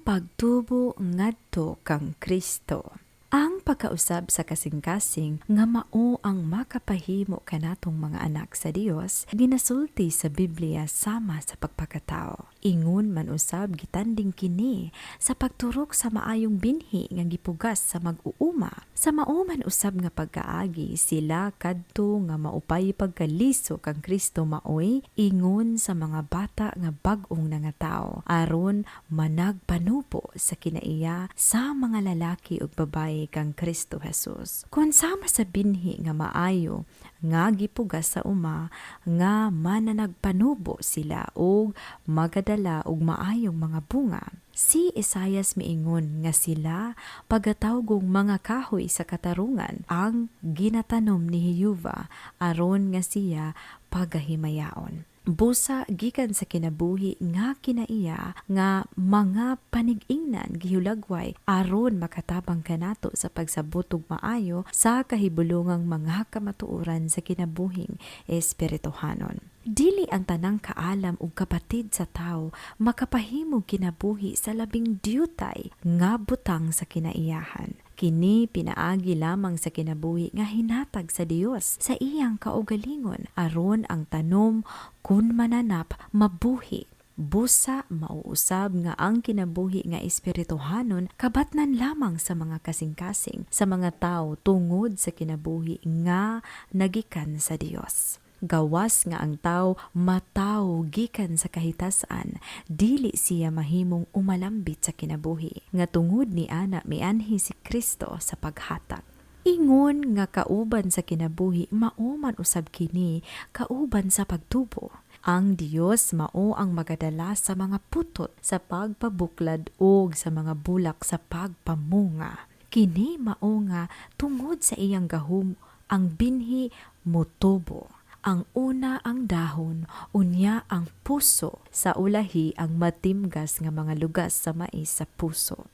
Ang pagtubo ngadto kang Kristo. Ang pagkausab sa kasing-kasing nga mao ang makapahimo kanatong mga anak sa Dios ginasulti sa Biblia sama sa pagpakatao. Ingon man usab gitanding kini sa pagturok sa maayong binhi nga gipugas sa mag-uuma. Sa mao man usab nga pagkaagi, sila kadto nga maupay pagkaliso kang Kristo maoy ingon sa mga bata nga bag-ong nangatao aron managpanubo sa kinaiya sa mga lalaki ug babaye kang Kristo Jesus. Kon sama sa binhi nga maayo nga gipugas sa uma nga mananagpanubo sila og magadala og maayong mga bunga. Si Isayas miingon nga sila pagatawgong mga kahoy sa katarungan ang ginatanom ni Jehova aron nga siya pagahimayaon. Busa gikan sa kinabuhi nga kinaiya nga mga panig-ingnan gihulagway aron makatabang kanato sa pagsabot og maayo sa kahibulungang mga kamatuoran sa kinabuhing espirituhanon. Dili ang tanang kaalam ug kapatid sa tawo makapahimog kinabuhi sa labing diutay nga butang sa kinaiyahan. Kini pinaagi lamang sa kinabuhi nga hinatag sa Dios sa iyang kaugalingon aron ang tanom kun mananap mabuhi. Busa mauusab nga ang kinabuhi nga espirituhanon kabatnan lamang sa mga kasing-kasing sa mga tao tungod sa kinabuhi nga nagikan sa Dios. Gawas nga ang tao mataw gikan sa kahitasan, dili siya mahimong umalambit sa kinabuhi nga tungod ni ana mianhi si Kristo sa paghatag. Ingon nga kauban sa kinabuhi, mao man usab kini kauban sa pagtubo. Ang Dios mao ang magadala sa mga putot sa pagpabuklad ug sa mga bulak sa pagpamunga. Kini mao nga tungod sa iyang gahom ang binhi motubo. Ang una ang dahon, unya ang puso, sa ulahi ang matimgas nga mga lugas sa mais sa puso.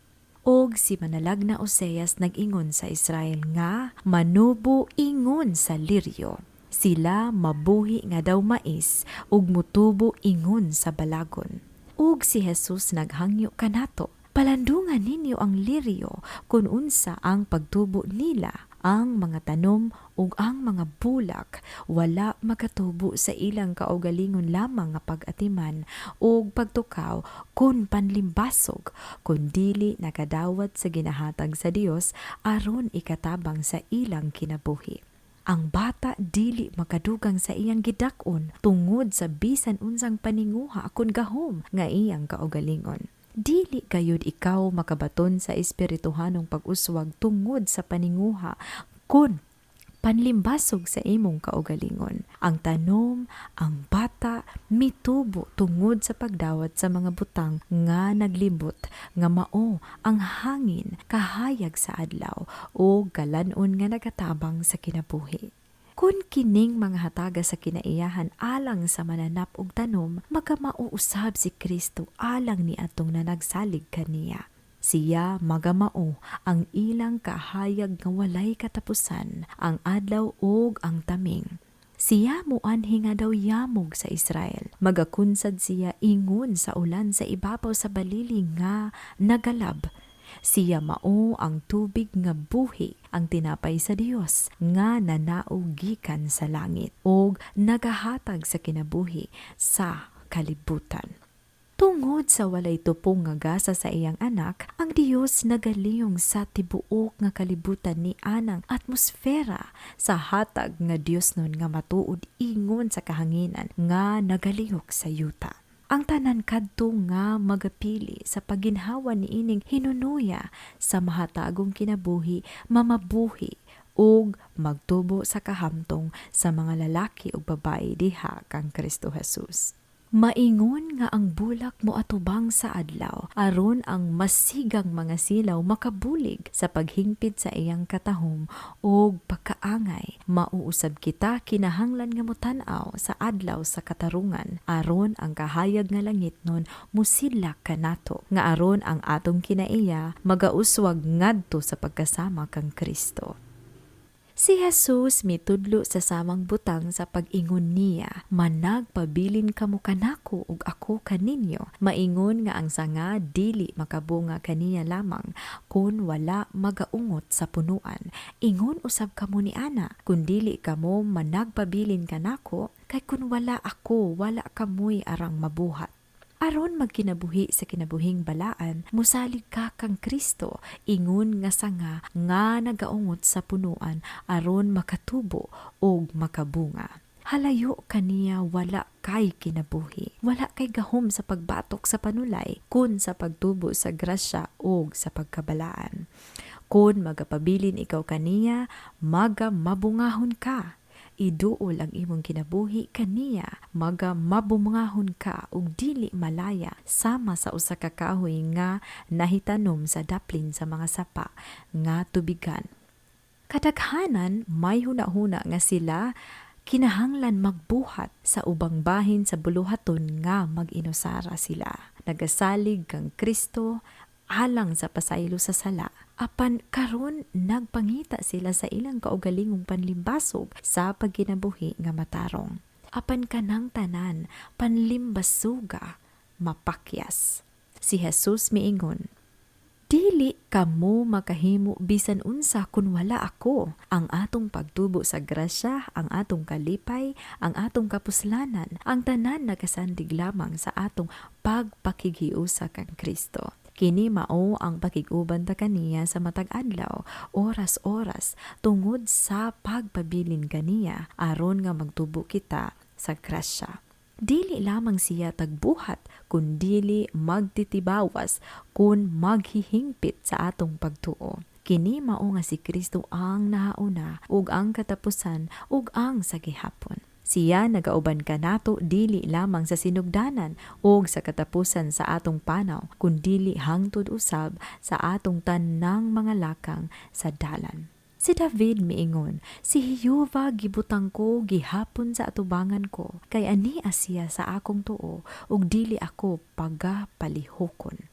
Og si manalag na Oseas nag-ingon sa Israel nga manubo ingon sa liryo. Sila mabuhi nga daw mais ug mutubo ingon sa balagon. Ug si Jesus naghangyo kanato: "Palandungan ninyo ang liryo kung unsa ang pagtubo nila. Ang mga tanom ug ang mga bulak wala makatubo sa ilang kaugalingon lamang nga pag-atiman ug pagtukaw kun panlimbasog, kun dili nakadawat sa ginahatag sa Dios aron ikatabang sa ilang kinabuhi. Ang bata dili makadugang sa iyang gidak-on tungod sa bisan unsang paninguha kun gahom nga iyang kaugalingon. Dili gayud ikaw makabaton sa espirituhanong pag-uswag tungod sa paninguha kun panlimbasog sa imong kaugalingon. Ang tanom, ang bata, mitubo tungod sa pagdawat sa mga butang nga naglibot nga mao ang hangin, kahayag sa adlaw o galanon nga nagatabang sa kinabuhi. Kun kining mga hataga sa kinaiyahan alang sa mananap og tanom, magamao usab si Kristo alang ni atong nanagsalig kaniya. Siya magamao ang ilang kahayag nga walay katapusan, ang adlaw ug ang taming. Siya muanhi nga daw yamog sa Israel. Magakunsad siya ingon sa ulan sa ibabaw sa balili nga nagalab. Siya mao ang tubig nga buhi, ang tinapay sa Dios nga nanaog gikan sa langit ug nagahatag sa kinabuhi sa kalibutan." Tungod sa walay tupong nga gasa sa iyang anak, ang Dios nagaliyong sa tibuok nga kalibutan ni anang atmosfera sa hatag nga Dios nun nga matuod ingon sa kahanginan nga nagalihok sa yuta. Ang tanan kadto nga magapili sa paginhawa niining hinunuya sa mahatagong kinabuhi mamabuhi ug magtubo sa kahamtong sa mga lalaki ug babae diha kang Kristo Jesus. Maingon nga ang bulak moatubang sa adlaw aron ang masigang mga silaw makabulig sa paghingpit sa iyang katahom ug pagkaangay. Mauusab kita kinahanglan nga motan-aw sa adlaw sa katarungan aron ang kahayag nga langit nun musidlak kanato nga aron ang atong kinaiya magauswag ngadto sa pagkasama kang Kristo. Si Jesus mitudlo sa samang butang sa pag-ingon niya, "Managpabilin kamo kanako ug ako kaninyo." Maingon nga ang sanga dili makabunga kaniya lamang kun wala magaungot sa punuan. Ingon usab kamo ni ana, kun dili kamo managpabilin kanako, kay kun wala ako, wala kamoy arang mabuhat. Aron magkinabuhi sa kinabuhing balaan, musalig ka kang Kristo, ingon nga sanga nga nagaungot sa punuan aron makatubo ug makabunga. Halayo kaniya wala kay kinabuhi. Wala kay gahom sa pagbatok sa panulay kun sa pagtubo sa grasya ug sa pagkabalaan. Kun magapabilin ikaw kaniya, maga mabungahon ka. Iduol ang imong kinabuhi kaniya, maga mabungahon ka ug dili malaya sama sa usa ka kahoy nga nahitanom sa daplin sa mga sapa nga tubigan. Kadaghanan may hunahuna nga sila kinahanglan magbuhat sa ubang bahin sa buluhaton nga mag-inusara sila. Nagasalig kang Kristo alang sa pasaylo sa sala. Apan karon nagpangita sila sa ilang kaugalingong panlimbasog sa pagkinabuhi nga matarong. Apan kanang tanan panlimbasuga mapakyas. Si Jesus miingon, "Dili kamo makahimo bisan unsa kun wala ako." Ang atong pagtubo sa grasya, ang atong kalipay, ang atong kapuslanan, ang tanan nagasandig lamang sa atong pagpakighiusa kang Kristo. Kini mao ang pakig-uban ta kaniya sa matag adlaw, oras-oras, tungod sa pagpabilin kaniya aron nga magtubo kita sa grasya. Dili lamang siya tagbuhat, kun dili magtitibawas kun maghihingpit sa atong pagtuo. Kini mao nga si Kristo ang nahauna ug ang katapusan ug ang sa gihapon. Siya nagauban kanato dili lamang sa sinugdanan ug sa katapusan sa atong panaw, kundili hangtod usab sa atong tanang mga lakang sa dalan. Si David miingon, "Si Jehova gibutang ko gihapon sa atubangan ko, kay ani siya sa akong tuo ug dili ako pagapalihokon."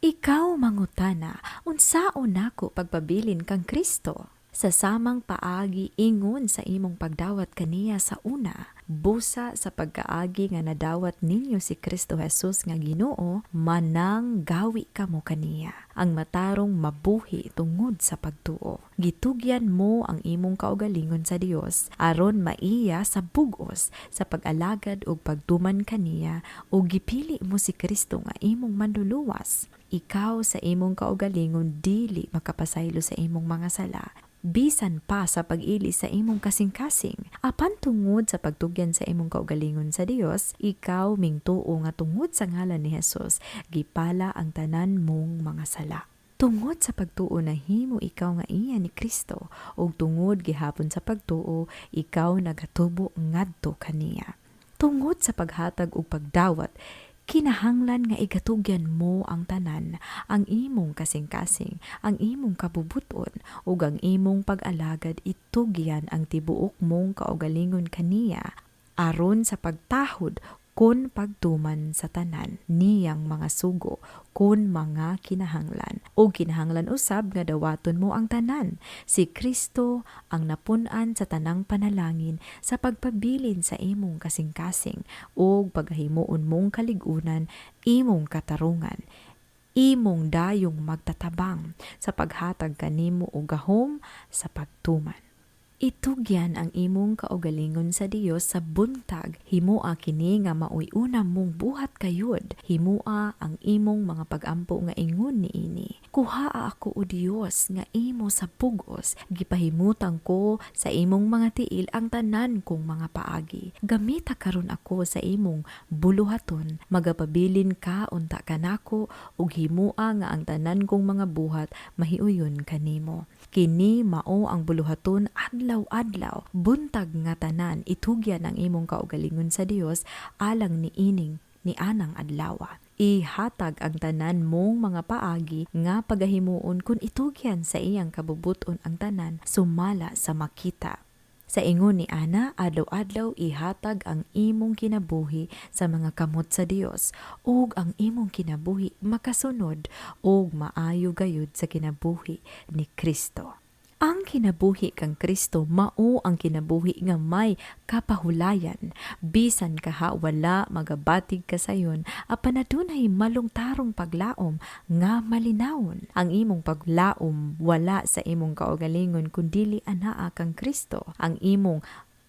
Ikaw mangutana, unsaon nako pagpabilin kang Kristo? Sa samang paagi ingon sa imong pagdawat kaniya sa una, busa sa pagkaagi nga nadawat ninyo si Kristo Jesus nga Ginoo, manang gawi kamo kaniya. Ang matarong mabuhi tungod sa pagtuo. Gitugyan mo ang imong kaugalingon sa Dios aron maiya sa bug-os sa pag-alagad ug pagtuman kaniya, ug gipili mo si Kristo nga imong manluluwas. Ikaw sa imong kaugalingon dili makapasaylo sa imong mga sala, bisan pa sa pag-ili sa imong kasing-kasing. Apan tungod sa pagtugyan sa imong kaugalingon sa Dios, ikaw mingtuo nga tungod sa ngalan ni Jesus, gipala ang tanan mong mga sala. Tungod sa pagtuo nahimo ikaw nga iya ni Kristo, ug tungod gihapon sa pagtuo, ikaw nagatubo ngadto kaniya. Tungod sa paghatag ug pagdawat, kinahanglan nga igatugyan mo ang tanan, ang imong kasing-kasing, ang imong kabubuton, ug ang imong pag-alagad. Itugyan ang tibuok mong kaugalingon kaniya aron sa pagtahod kun pagtuman sa tanan niyang mga sugo kun mga kinahanglan. Ug kinahanglan usab nga dawaton mo ang tanan. Si Kristo ang napun-an sa tanang panalangin sa pagpabilin sa imong kasing-kasing ug paghimuon mong kaligunan, imong katarungan, imong dayong magtatabang sa paghatag kanimo og gahom sa pagtuman. Itugyan ang imong kaugalingon sa Dios sa buntag. Himoa kini nga maoy una mong buhat kayod. Himoa ang imong mga pagampo nga ingon niini. Kuhaa ako, o Dios, nga imo sa pugos. Gipahimutang ko sa imong mga tiil ang tanan kong mga paagi. Gamita karon ako sa imong buluhaton. Magapabilin ka unta kanako ug himoa nga ang tanan kong mga buhat mahiuyon kanimo. Kini mao ang buluhaton adlaw-adlaw, buntag nga tanan itugyan ang imong kaugalingon sa Dios alang ni ining ni anang adlawa. Ihatag ang tanan mong mga paagi nga pagahimuon kun itugyan sa iyang kabubuton ang tanan sumala sa makita. Sa ingon ni Ana, adlaw-adlaw ihatag ang imong kinabuhi sa mga kamot sa Dios ug ang imong kinabuhi makasunod ug maayo gayud sa kinabuhi ni Kristo. Ang kinabuhi kang Kristo mao ang kinabuhi nga may kapahulayan. Bisan kaha wala magabatig kasayon, apan adunay malungtarong paglaom nga malinawon. Ang imong paglaom wala sa imong kaugalingon kundili anaa kang Kristo. Ang imong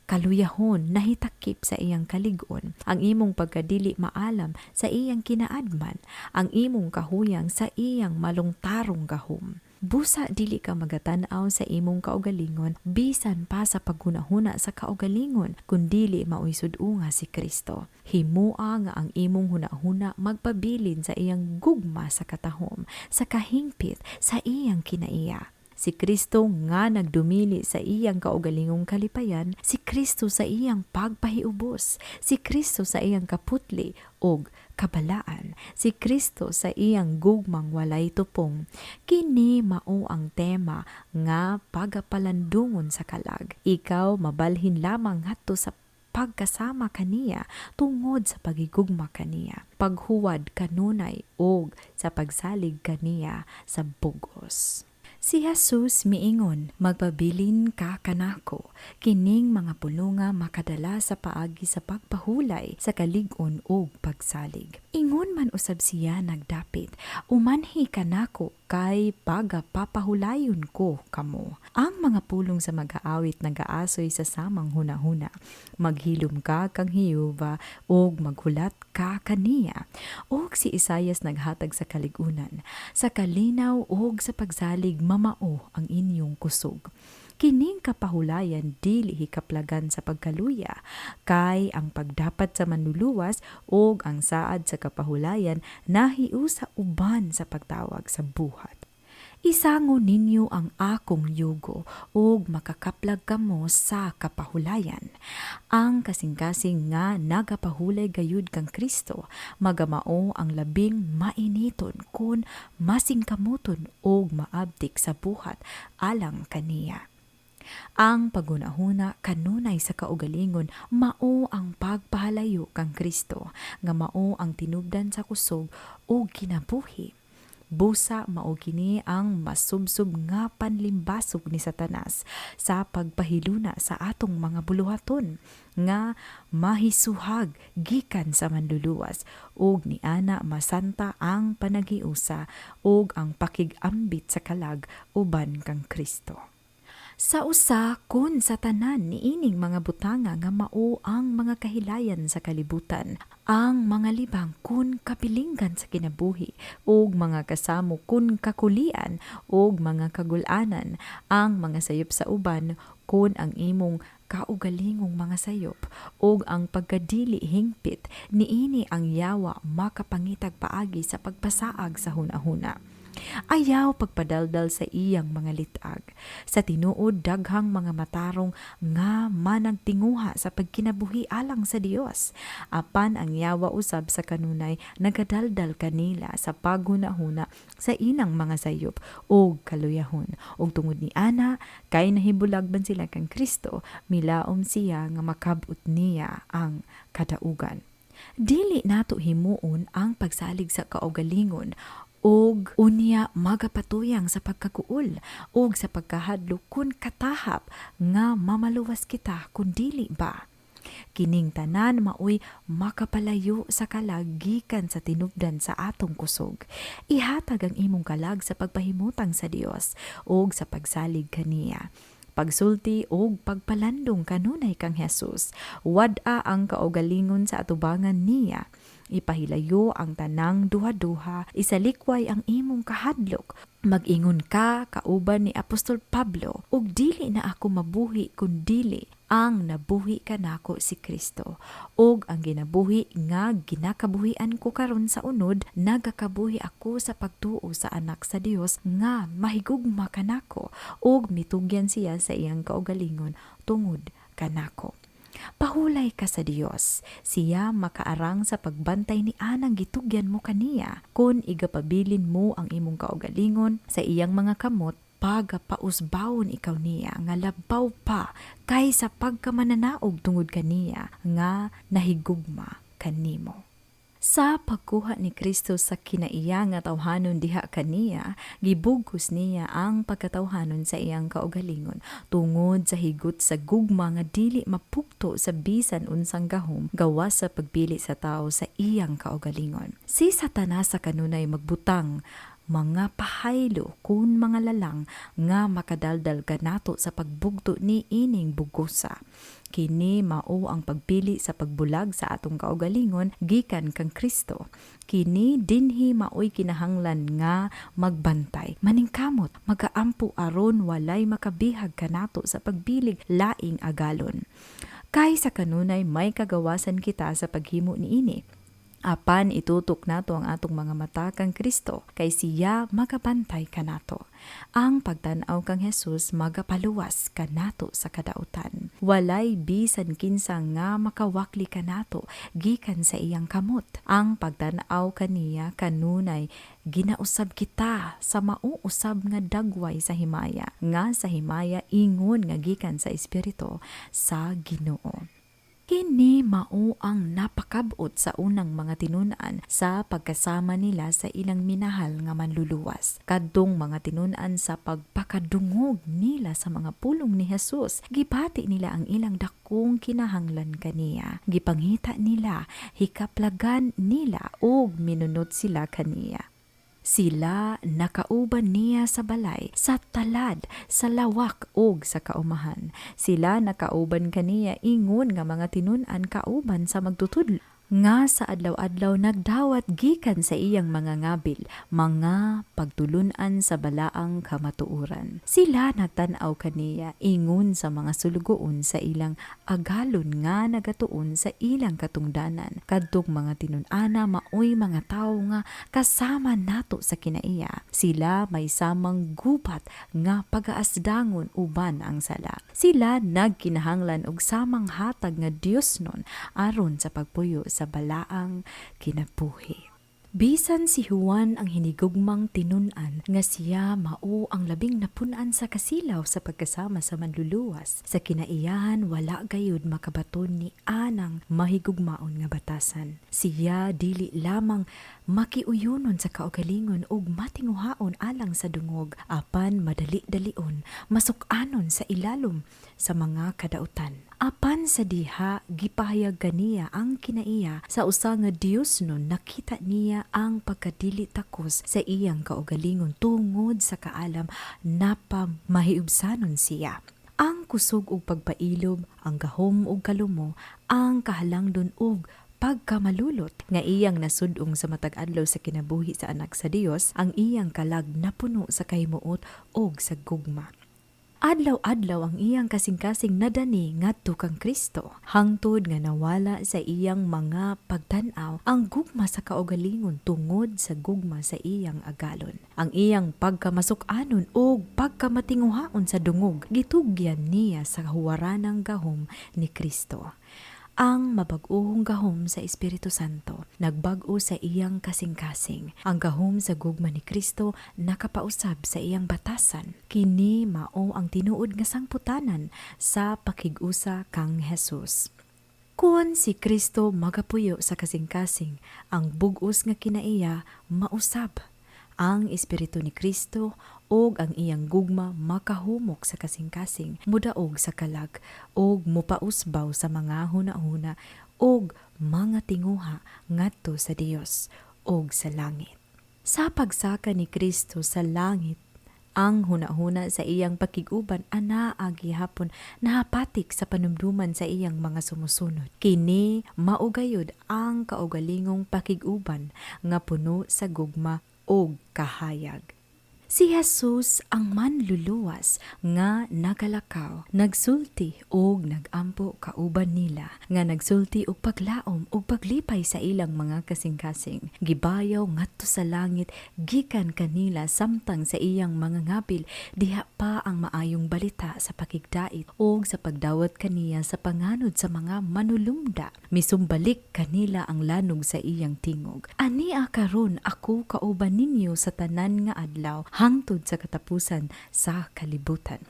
kaluyahon nahitakip sa iyang kalig-on, ang imong pagkadili maalam sa iyang kinaadman, ang imong kahuyang sa iyang malungtarong gahom. Busa dili ka magatan-aw sa imong kaugalingon bisan pa sa paghunahuna sa kaugalingon kun dili maoy sud-unga si Kristo. Himua nga ang imong hunahuna magpabilin sa iyang gugma sa katahom, sa kahingpit sa iyang kinaiya. Si Kristo nga nagdumili sa iyang kaugalingong kalipayan, si Kristo sa iyang pagpahiubos, si Kristo sa iyang kaputli og kabalaan, si Kristo sa iyang gugmang walay tupong. Kini mao ang tema nga pagapalandungon sa kalag. Ikaw mabalhin lamang ngadto sa pagkasama kaniya tungod sa pagigugma kaniya, paghuwad kanunay og sa pagsalig kaniya sa bugos. Si Jesus miingon, "Magpabilin ka kanako." Kining mga pulunga makadala sa paagi sa pagpahulay sa kalig-on ug pagsalig. Ingon man usab siya nagdapit, "Umanhi kanako kay pagapapahulayon ko kamo." Ang mga pulong sa mag-aawit nagaasoy sa samang hunahuna. Maghilom ka kang Jehova ug maghulat ka kaniya. Ug si Isayas naghatag sa kaligunan, sa kalinaw ug sa pagsalig mamao ang inyong kusog. Kining kapahulayan dili hikaplagan sa pagkaluya, kay ang pagdapat sa manluluwas ug ang saad sa kapahulayan nahiusa uban sa pagtawag sa buhat. Isango ninyo ang akong yugo ug makakaplag kamo sa kapahulayan. Ang kasing-kasing nga nagapahulay gayud kang Kristo magamao ang labing mainiton kun masingkamuton ug maabtik sa buhat alang kaniya. Ang paghunahuna kanunay sa kaugalingon mao ang pagpahalayo kang Kristo nga mao ang tinubdan sa kusog ug kinabuhi. Busa mao kini ang masubsob nga panlimbasog ni Satanas sa pagpahiluna sa atong mga buluhaton nga mahisuhag gikan sa manluluwas ug niana masanta ang panaghiusa ug ang pakig-ambit sa kalag uban kang Kristo. Sa usa kun sa tanan niining mga butanga nga mao ang mga kahilayan sa kalibutan, ang mga libang kun kapilinggan sa kinabuhi, ug mga kasamo kun kakulian, ug mga kagul-anan, ang mga sayop sa uban kun ang imong kaugalingong mga sayop, ug ang pagkadili hingpit, niini ang yawa makapangitag paagi sa pagpasaag sa hunahuna. Ayaw pagpadaldal sa iyang mga litag. Sa tinuod, daghang mga matarong nga managtinguha sa pagkinabuhi alang sa Dios. Apan ang yawa usab sa kanunay nagadaldal kanila sa paghunahuna sa inang mga sayop og kaluyahon. Ug tungod ni ana, kay nahibulag man sila kang Kristo, milaom siya nga makabot niya ang kadaugan. Dili nato himuon ang pagsalig sa kaugalingon og unya magapatuyang sa pagkaguol og sa pagkahadlok kun katahap nga mamaluwas kita kun dili ba. Kining tanan maoy makapalayo sa kalag gikan sa tinubdan sa atong kusog. Ihatag ang imong kalag sa pagpahimutang sa Dios og sa pagsalig kaniya. Pagsulti og pagpalandong kanunay kang Jesus. Wad-a ang kaugalingon sa atubangan niya. Ipahilayo ang tanang duha-duha, isalikway ang imong kahadlok. Mag-ingon ka kauban ni Apostol Pablo, ug dili na ako mabuhi kun dili ang nabuhi kanako si Kristo. Ug ang ginabuhi nga ginakabuhian ko karon sa unod, nagakabuhi ako sa pagtuo sa anak sa Dios nga mahigugma kanako ug mitugyan siya sa iyang kaugalingon tungod kanako. Pahulay ka sa Dios. Siya makaarang sa pagbantay ni anang gitugyan mo kaniya. Kun igapabilin mo ang imong kaugalingon sa iyang mga kamot, pagapausbawon ikaw niya nga labaw pa kaysa pagkamananaog tungod kaniya nga nahigugma kanimo. Sa pagkuha ni Kristo sa kinaiya nga tawhanon diha kaniya, gibugkos niya ang pagkatawhanon sa iyang kaugalingon tungod sa higot sa gugma nga dili mapugto sa bisan unsang gahom gawas sa pagpili sa tao sa iyang kaugalingon. Si Satanas sa kanunay magbutang mga pahaylo kun mga lalang nga makadaldal kanato sa pagbugto ni ining bugosa. Kini mao ang pagpili sa pagbulag sa atong kaugalingon gikan kang Kristo. Kini dinhi maoy kinahanglan nga magbantay, maningkamot, magaampo aron walay makabihag kanato sa pagbilig laing agalon. Kay sa kanunay may kagawasan kita sa paghimo niini. Apan itutok nato ang atong mga mata kang Kristo, kay siya magabantay kanato. Ang pagtan-aw kang Jesus magapaluwas kanato sa kadautan. Walay bisan kinsa nga makawakli kanato gikan sa iyang kamot. Ang pagtan-aw kaniya kanunay ginausab kita sa mauusab nga dagway sa himaya, nga sa himaya ingon nga gikan sa Espiritu sa Ginoo. Kini mao ang napakabot sa unang mga tinun-an sa pagkasama nila sa ilang minahal nga manluluwas. Kadtong mga tinun-an, sa pagpakadungog nila sa mga pulong ni Jesus, gibati nila ang ilang dakong kinahanglan kaniya. Gipangita nila, hikaplagan nila ug minunot sila kaniya. Sila nakauban niya sa balay, sa talad, sa lawak ug sa kaumahan. Sila nakauban kaniya ingon nga mga tinun-an kauban sa magtutudlo nga sa adlaw-adlaw nagdawat gikan sa iyang mga ngabil, mga pagtulunan sa balaang kamatuoran. Sila nagtan-aw kaniya ingon sa mga sulugoon sa ilang agalon nga nagatuon sa ilang katungdanan. Kadtong mga tinun-ana maoy mga tawo nga kasama nato sa kinaiya. Sila may samang gubat nga pagaasdangon uban ang sala. Sila nagkinahanglan og samang hatag nga Dios nun aron sa pagpuyo sa balaang kinabuhi. Bisan si Juan ang hinigugmang tinun-an nga siya mao ang labing napun-an sa kasilaw sa pagkasama sa manluluwas, sa kinaiyahan wala gayud makabaton ni anang mahigugmaon nga batasan. Siya dili lamang makiuyunon sa kaugalingon ug matinguhaon alang sa dungog, apan madali-dalion masuk-anon sa ilalom sa mga kadautan. Apan sa diha gipahayag kaniya ang kinaiya sa usa nga Dios nun, nakita niya ang pagkadili takos sa iyang kaugalingon tungod sa kaalam napamahiubsanon siya. Ang kusog ug pagpailob, ang gahom ug kalumo, ang kahalangdon ug pagkamalulot nga iyang nasudong sa matag adlaw sa kinabuhi sa anak sa Dios, ang iyang kalag napuno sa kahimuot ug sa gugma. Adlaw-adlaw ang iyang kasing-kasing nadani ngadto kang Kristo, hangtod nga nawala sa iyang mga pagtan-aw ang gugma sa kaugalingon tungod sa gugma sa iyang agalon. Ang iyang pagkamasuk-anon ug pagkamatinguhaon sa dungog gitugyan niya sa huwaranang gahom ni Kristo. Ang mabag-ohong gahom sa Espiritu Santo nagbag-o sa iyang kasing-kasing. Ang gahom sa gugma ni Kristo nakapausab sa iyang batasan. Kini mao ang tinuod nga sangputanan sa pakig-usa kang Jesus. Kung si Kristo magapuyo sa kasing-kasing, ang bug-os nga kinaiya mausab. Ang Espiritu ni Kristo ug ang iyang gugma makahumok sa kasing-kasing, mudaog sa kalag ug mupausbaw sa mga hunahuna ug mga tinguha ngadto sa Dios ug sa langit. Sa pagsaka ni Kristo sa langit, ang hunahuna sa iyang pakig-uban anaa gihapon nahapatik sa panumduman sa iyang mga sumusunod. Kini mao gayud ang kaugalingong pakig-uban nga puno sa gugma og kahayag. Si Jesus ang manluluwas nga nagalakaw, nagsulti og nagampo kauban nila, nga nagsulti og paglaom og paglipay sa ilang mga kasing-kasing. Gibayaw ngadto sa langit gikan kanila samtang sa iyang mga ngabil diha pa ang maayong balita sa pakigdait og sa pagdawat kaniya sa panganod sa mga manulumda. Misumbalik kanila ang lanog sa iyang tingog. Ania karon ako kauban ninyo sa tanan nga adlaw hangtod sa katapusan sa kalibutan.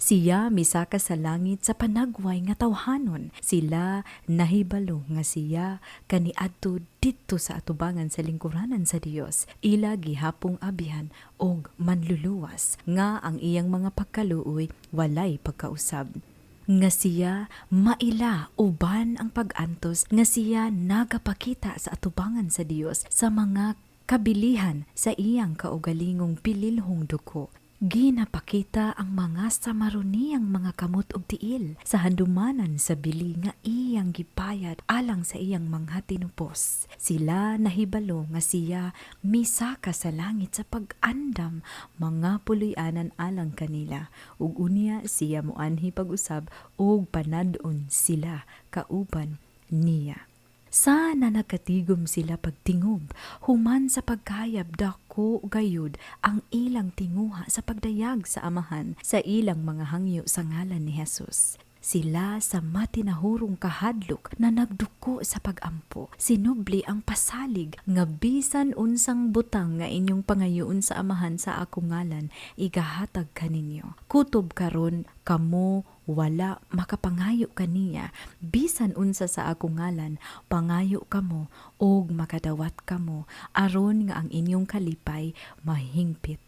Siya misaka sa langit sa panagway nga tawhanon. Sila nahibalo nga siya kaniadto didto sa atubangan sa lingkuranan sa Dios. Ila gihapong abyan og manluluwas nga ang iyang mga pagkaluoy walay pagkausab, nga siya maila uban ang pag-antos, nga siya nagapakita sa atubangan sa Dios sa mga kabilihan sa iyang kaugalingong pililhong dugo. Ginapakita ang mga samaruniyang mga kamot ug tiil sa handumanan sa bili nga iyang gipayad alang sa iyang mga tinupos. Sila nahibalo nga siya misaka sa langit sa pag-andam mga puloy-anan alang kanila, ug unya siya moanhi pag-usab ug panad-on sila kauban niya. Sana nagkatigom sila pagtingob, human sa pagkayab, dako gayud ang ilang tinguha sa pagdayag sa Amahan sa ilang mga hangyo sa ngalan ni Jesus. Sila sa matinahurong kahadlok na nagduko sa pagampo. Sinubli ang pasalig nga bisan unsang butang nga inyong pangayoon sa Amahan sa akong ngalan, igahatag kaninyo. Kutob karon kamo wala makapangayo kaniya bisan unsa sa akong ngalan, pangayo kamo og makadawat kamo, aron nga ang inyong kalipay mahingpit.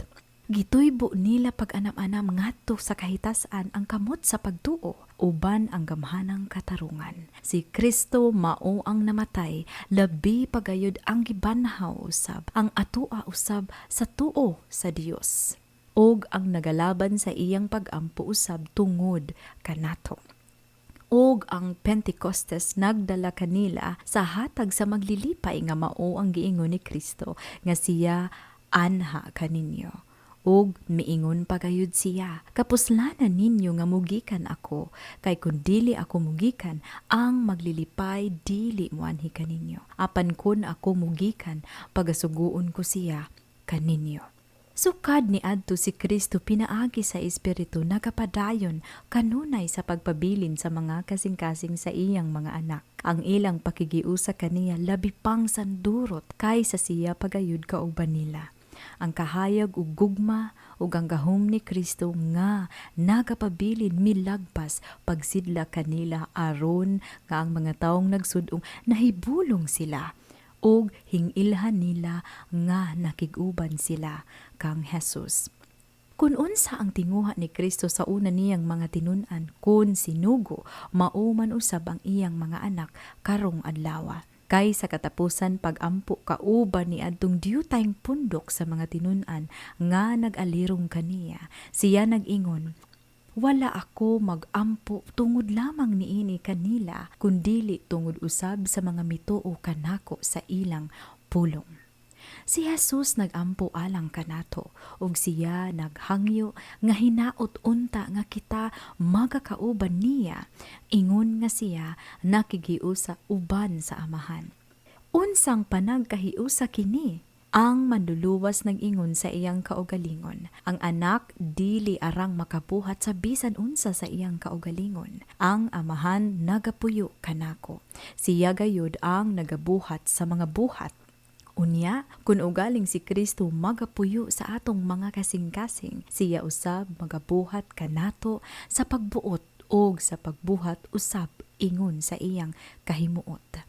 Gituybo nila pag-anam-anam ngadto sa kahitasan ang kamot sa pagtuo uban ang gamhanang katarungan. Si Kristo mao ang namatay, labi pagayod ang gibanhaw usab, ang atoa usab sa tuo sa Dios ug ang nagalaban sa iyang pag-ampo usab tungod kanato. Ug ang Pentecostes nagdala kanila sa hatag sa maglilipay nga mao ang giingon ni Kristo nga siya anha kaninyo. Ug miingon pagayud siya, "Kapuslanan ninyo nga mugikan ako, kay kun dili ako mugikan, ang maglilipay dili moanhi kaninyo. Apan kun ako mugikan, pagasuguon ko siya kaninyo." Sukad ni adto, si Kristo pinaagi sa Espiritu nagapadayon kanunay sa pagpabilin sa mga kasing-kasing sa iyang mga anak. Ang ilang pakigiusa kaniya labi pang sandurot kaysa siya pagayud kauban nila. Ang kahayag ug gugma ug ang gahom ni Kristo nga nagapabilin milagpas pagsidla kanila aron nga ang mga taong nagsud-ong nahibulong sila ug hingilhan nila nga nakig-uban sila kang Jesus. Kung unsa ang tinguha ni Kristo sa una niyang mga tinun-an kun sinugo, mao man usab ang iyang mga anak karong adlaw. Kay sa katapusan pag-ampo kauban ni adtong diyutayng pundok sa mga tinun-an nga nag-alirong kaniya, siya nag-ingon, "Wala ako magampo tungod lamang niini kanila, kundili tungod usab sa mga mituo kanako sa ilang pulong." Si Jesus nagampo alang kanato ug siya naghangyo nga hinaot unta nga kita magakauban niya ingon nga siya nakigiusa uban sa Amahan. Unsang panagkahiusa kini? Ang manluluwas nag-ingon sa iyang kaugalingon. Ang anak dili arang makabuhat sa bisan unsa sa iyang kaugalingon. Ang Amahan nagapuyo kanako. Siya gayud ang nagabuhat sa mga buhat. Unya, kung ugaling si Kristo magapuyo sa atong mga kasing-kasing, siya usab magabuhat kanato sa pagbuot og sa pagbuhat usab ingon sa iyang kahimuot.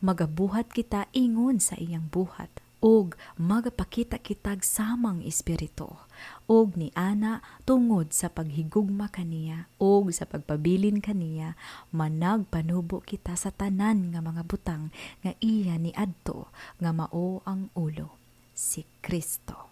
Magabuhat kita ingon sa iyang buhat ug magapakita kitag samang espiritu, ug ni ana tungod sa paghigugma kaniya ug sa pagpabilin kaniya, managpanubo kita sa tanan nga mga butang nga iya ni adto, nga mao ang ulo, si Kristo.